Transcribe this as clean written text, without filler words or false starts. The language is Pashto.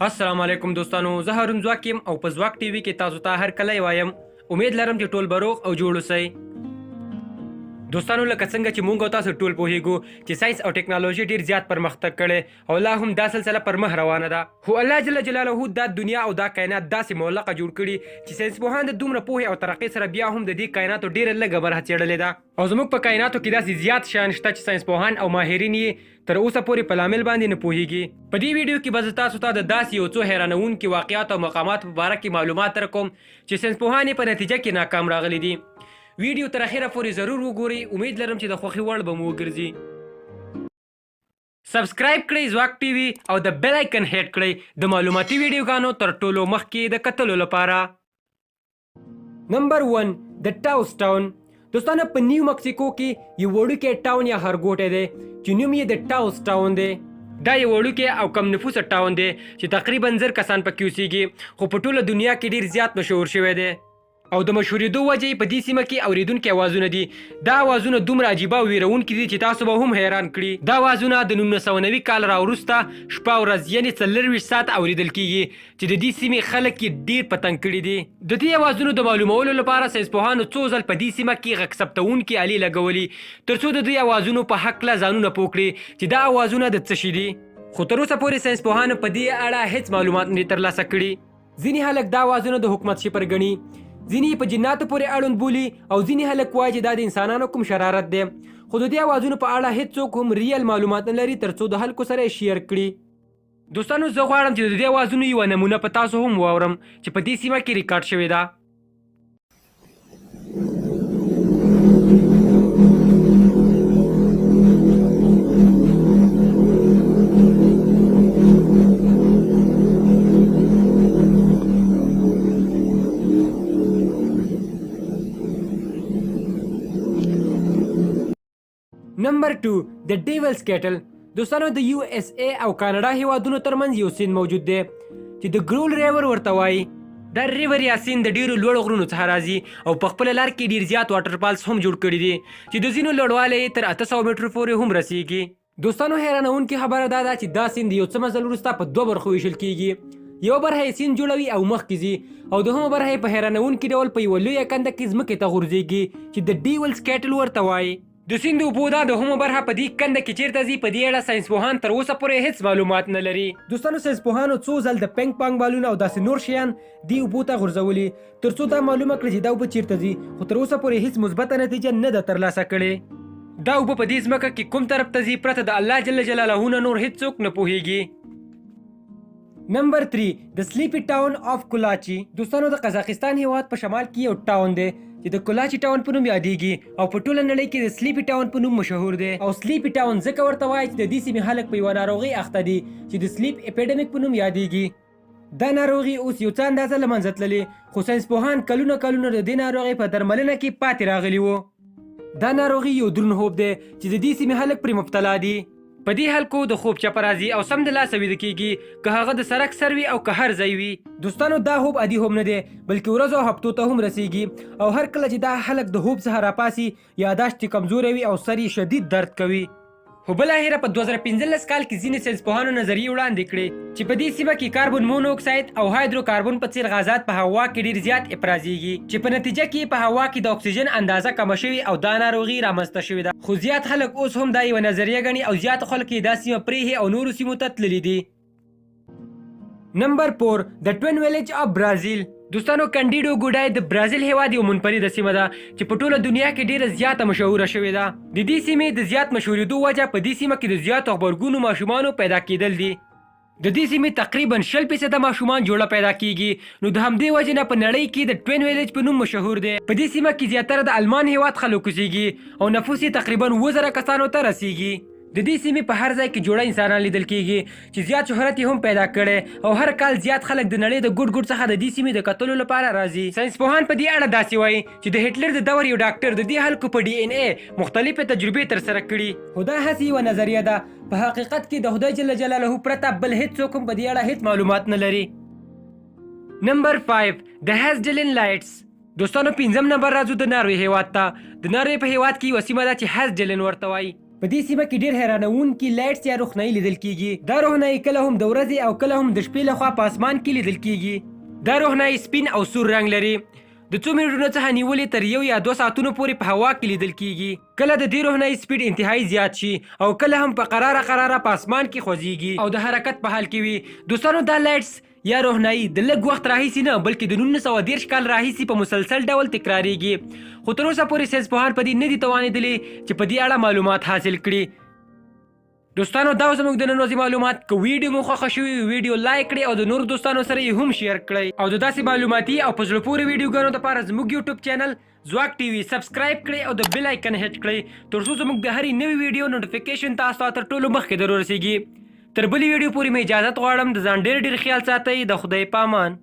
السلام علیکم دوستانو، زه هارون ځواک یم او په ځواک ټي وي کې تاسو ته هر کلی وایم. امید لرم چې ټول به روغ او جوړ اوسئ. دوستانو، لکه څنګه چې مونږ او تاسو ټول پوهیږو چې ساينس او ټکنالوژي ډیر زیات پرمختګ کړی او لا هم دا سلسله پر مخ روانه ده، خو الله جل جلاله دا دنیا او دا کائنات داسې معلقه جوړ کړي چې ساينس پوهان د دومره پوهې او ترقۍ سره بیا هم د دې کائناتو ډیره لږه برخه څېړلې ده. او زموږ په کائناتو کې داسې زیات شیان شته چې ساينس پوهان او ماهرین یې تر اوسه پورې په لامل باندې نه پوهیږي. په دې ویډیو کې به زه تاسو ته د داسې یو څو حیرانوونکي واقعاتو او مقاماتو په باره کې معلومات درکوم چې ساينس پوهان یې په نتیجه کې ناکام راغلي دي. ویډیو تر اخره پورې ضرور وګورئ، امید لرم چې د خوښې وړ به مو وګرځي. سبسکرایب کړئ ځواک ټي وي او د بیل آیکن هیټ کړئ د معلوماتي ویډیوګانو تر ټولو مخکې د کتلو لپاره. نمبر 1، د ټاوس ټاون. دوستانو، په نیو مکسیکو کې یو وړوکی ټاون یا ښارګوټی دی چې نوم یې د ټاوس ټاون دی. دا یو وړوکی او کم نفوسه ټاون دی چې تقریبا 1000 کسان پکې اوسیږي، خو په ټوله دنیا کې ډیر زیات مشهور شوی دی او د مشهورېدو وجه یې په دې سیمه کې اورېدونکي اوازونه دي. دا اوازونه دومره عجیبه او ویرونکي دي چې تاسو به هم حیران کړي. دا اوازونه د 1990 کال را وروسته شپه او ورځ، یعنې 24 ساعته اورېدل کیږي چې د دې سیمې خلک یې ډیر په تنګ کړي دي. د دې اوازونو د معلومولو لپاره ساینسپوهانو څو ځل په دې سیمه کې غږ ثبتوونکي الې لګولي ترڅو د دې اوازونو په هکله ځانونه پوه کړي چې دا اوازونه د څه شي دي. خو تر اوسه پورې ساینسپوهانو په دې اړه هیڅ معلومات نه دي ترلاسه کړي. ځینې خلک دا اوازونه د حکومت شفر ګڼي، ځینې یې په جناتو پورې اړوند بولي او ځینې خلک وایي چې دا د انسانانو کوم شرارت دی. خو د دې اوازونو په اړه هیڅوک هم ریل معلومات نه لري ترڅو د خلکو سره یې شیر کړي. دوستانو، زه غواړم چې د دې اوازونو یوه نمونه په تاسو هم واورم چې په دې سیمه کې ریکارډ شوې ده. نمبر 2، د ډیولز کیټل. دوستانو، د یو اس ای او کاناډا هیوادونو ترمنځ یو سیند موجود دی چې د ګرول ریور ورته وایي. دا ریور یا سیند د ډیرو لوړو غرونو څخه راځي او په خپله لار کې ډیر زیات واټرفالز هم جوړ کړي دي چې د ځینو لوړوالی یې تر 800 مترو پورې هم رسیږي. دوستانو، حیرانوونکې خبره دا ده چې دا سیند یو څه مزل وروسته په دوه برخو ویشل کیږي. یوه برخه یې سیند جوړوي او مخکې ځي او دوهمه برخه یې په حیرانوونکي ډول په یوه لویه کنده کې ځمکې ته غورځیږي چې د ډیولز کیټل ورته وایي. د سیند اوبو دا دوهمه برخه په دې کنده کې چیرته ځي، په دې اړه ساینسپوهان تر اوسه پورې هیڅ معلومات نه لري. دوستانو، ساینسپوهانو څو ځل د پینګ پانګ بالونه او داسې نور شیان دې اوبو ته غورځولي تر څو دا معلومه کړي چې دا اوبه چیرته ځي، خو تر اوسه پورې هیڅ مثبته نتیجه نه ده ترلاسه کړې. دا اوبه په دې ځمکه کې کوم طرف ته ځي، پرته د الله جل جلاله نه نور هیڅوک نه پوهیږي. نمبر 3، د سلیپي ټاون آف کولاچي. دوستانو، د قزاقستان هیواد په شمال کې یو ټاون دی چې د کولاچي ټاون په نوم یادیږي او په ټوله نړۍ کې د سلیپي ټاون په نوم مشهور دی. او سلیپي ټاون ځکه ورته وایي چې د دې سیمې خلک په یوه ناروغۍ اخته دي چې د سلیپ اپیډمیک په نوم یادیږي. دا ناروغي اوس یو څه اندازه له منځه تللې، خو ساینسپوهان کلونه کلونه د دې ناروغۍ په درملنه کې پاتې راغلي وو. دا ناروغي یو دروند خوب دی چې د دې سیمې خلک پرې مبتلا دي. په دې خلکو د خوب چپه راځي او سمدلاسه ویده کیږي، که هغه د سرک سر وي او که هر ځای وي. دوستانو، دا خوب عادي خوب نه دی، بلکې ورځو او هفتو ته هم رسیږي او هر کله چې دا خلک د خوب څخه راپاڅي، یاداشت یې کمزوری وي او سر یې شدید درد کوي. خو بالاخره په 2015 کال کې ځینې ساینسپوهانو نظریې وړاندې کړې چې په دې سیمه کې کاربن مونو اکساید او هایدرو کاربن په څیر غازات په هوا کې ډیر زیات افرازیږي چې په نتیجه کې په هوا کې د اکسیجن اندازه کمه شوې او دا ناروغي رامنځته شوې ده. خو زیات خلک اوس هم دا یوه نظریه ګڼي او زیات خلک یې دا سیمه پرېښې او نورو سیمو ته تللي دي. نمبر 4، د ټوین ویلیج آف برازیل. دوستانو، کنډیډو ګوډای د برازیل هیواد یو منفرده سیمه ده چې په ټوله دنیا کې ډیره زیاته مشهوره شوې ده. د دې سیمې د زیات مشهوریدو وجه په دې سیمه کې د زیاتو غبرګونو ماشومانو پیدا کیدل دي. د دې سیمې تقریبا 20 فیصده ماشومان جوړه پیدا کیږي، نو د همدې وجې نه په نړۍ کې د ټوین ویلیج په نوم مشهور دی. په دې سیمه کې زیاتره د المان هیواد خلک اوسیږي او نفوس یې تقریبا 7000 کسانو ته رسیږي. د دې سیمې په هر ځای کې جوړه انسانان لیدل کیږي چې زیات شهرت یې هم پیدا کړی او هر کال زیات خلک د نړۍ د ګوټ ګوټ څخه د دې سیمې د کتلو لپاره راځي. ساینسپوهان په دې اړه داسې وایي چې د هټلر د دور یو ډاکټر د دې خلکو په ډي این ای مختلفې تجربې ترسره کړي. خو دا هسې یوه نظریه ده، په حقیقت کې د خدای جل جلاله پرته بل هیڅوک هم په دې اړه هیڅ معلومات نه لري. نمبر 5، د هیزډلین لایټس. دوستانو، پنځم نمبر راځو د ناروې هیواد ته. د ناروې په هیواد کې یوه سیمه ده چې هیزډلین ورته وایي. په دې سیمه کې ډیر حیرانوونکي lights یا روښنايي لیدل کیږي. دا روښنايي کله هم د ورځې او کله هم د شپې لخوا په اسمان کې لیدل کیږي. دا روښنايي سپین او سور رنګ لري. د څو منټونو څخه نیولې تر یو یا دوه ساعتونو پورې په هوا کې لیدل کیږي. کله د دې روښنايي سپیډ انتهايي زیات شي او کله هم په قراره قراره په اسمان کې خوځیږي او د حرکت په حال کې وي. دوستانو دا lights یا روښنايي د لږ وخت راهیسې نه بلکې د 1930 کال راهیسې په مسلسل ډول تکراریږي، خو تر اوسه پورې ساینس پوهان په دې نه دي توانېدلي چې په دې اړه معلومات حاصل کړي. دوستانو دا زموږ د نن ورځې معلومات. که ویډیو مو خوښه شوې وي ویډیو لایک کړئ او د نورو دوستانو سره یې هم share کړئ او د داسې معلوماتي او په زړه پورې ویډیوګانو لپاره زموږ یوټیوب چینل ځواک ټي وي subscribe کړئ او د bell icon hit کړئ تر څو زموږ د هرې نوې ویډیو notification تاسو ته تر ټولو مخکې در ورسیږي. تر بلې ویډیو پورې مې اجازت غواړم. د ځان ډېر ډېر خیال ساتئ. د خدای پامان.